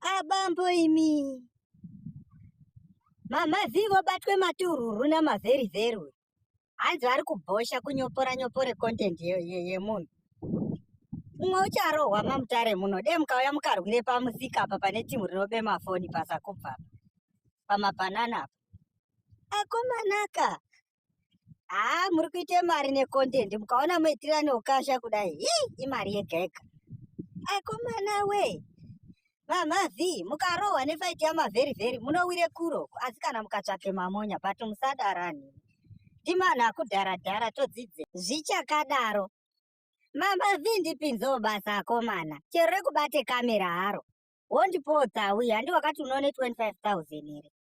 Abambo imi. Mama V vobatwe matururu namavheri vheri uyu. Hanzi vari kubhosha kunyopora nyopore content yemunhu. Mumwe ucharohwa mamutare muno. Dei mukauya mukarwire pamusika apa pane timu rinobe mafoni pasakubva apa. Pamabhanana apa. Akomanaka. Haa muri kuite mari necontent mukaona moitirana ukasha kudai. Hii imari yega yega. Akomana we. Mama V mukarohwa nefight yamavheri vheri munowire kuro asi kana mukatsvake mamonya but musadarani. Ndimanhu akudhara dhara todzidze. Zvichakadaro. Mama V ndipinzewo basa akomana. Chero rekubate kamera haro. Wondipowo tsawi handi wakati unoone 25000 here.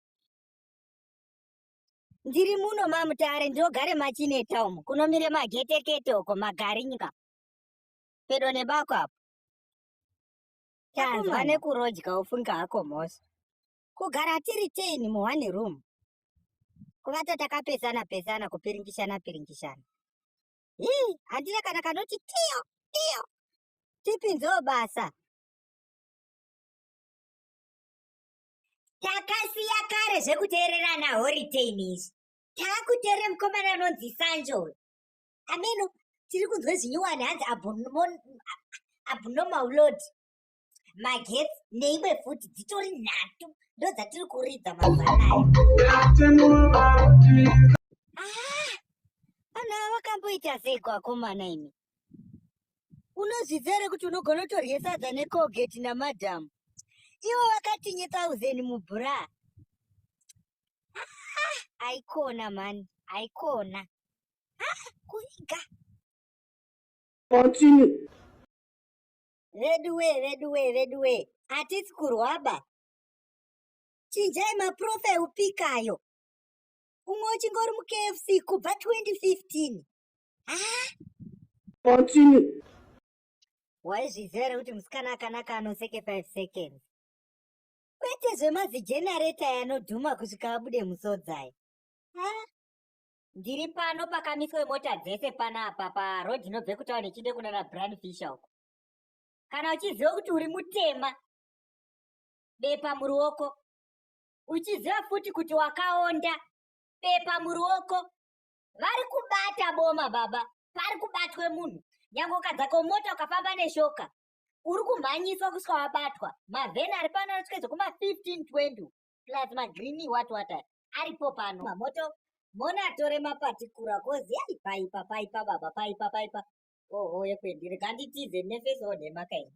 Ndiri muno maMutare ndinogare machineta umu kunomire magetekete uko magarinyika pedo nebako apo. Tanzwa nekurodya ufunge hako mhosva. Kugara tiri 10 mu one room. Kuvata takapesana pesana kupiringishana piringishana. Hii, handina kana kanoti tiyo tiyo. Tipinzewo basa. Takasiya kare zvekuteerera ana Holiday izvi. Taakuteerera mukomana anonzi Sanjo uyu. Ameno tiri kunzwa zvinyowani hanzi abnormal load magetsi neimwe futi dzitori nhatu ndodzatiri kuridza mazuva anaya. Ah, vanhu ava vakamboita seiko akomana imi? Unozviziva here kuti unogona kutorye sadza necolgate namadam? Ivo vakatinye thousand mubra. Ah, aikona mani, aikona. Ah, kuviga. Continue. Veduwe, veduwe, veduwe. Hatisi kurwaba. Chinjai maprofile pic ayo. Umwe uchingori muKFC kubva 2015. Ah, Continue. Waizviziva here kuti musikana akanaka anoseke 5 seconds? Kwete zvemazigenareta aya anodhuma kusvika abude musodzi aya. Ha? Ndiri pano pakamiswe mota dzese panapa paroad inobve kutauni ichiende kunana Brian Fisher uko. Kana uchiziva kuti uri mutema, bepa muruoko. Uchiziva futi kuti wakaonda, bepa muruoko. Vari kubata boma baba, pari kubatwe munhu. Nyange ukadzaka mota ukafamba neshoka, uri kumhanyiswa kusvika wabatwa. Mavheni ari pano anosvika zvekuma 15 20 plus magreen what what aripo pano. Mamoto mona atore mapatikura kozi ai paipa paipa baba paipa paipa. Oho yekwendi rega nditize nefeso nhema kaini.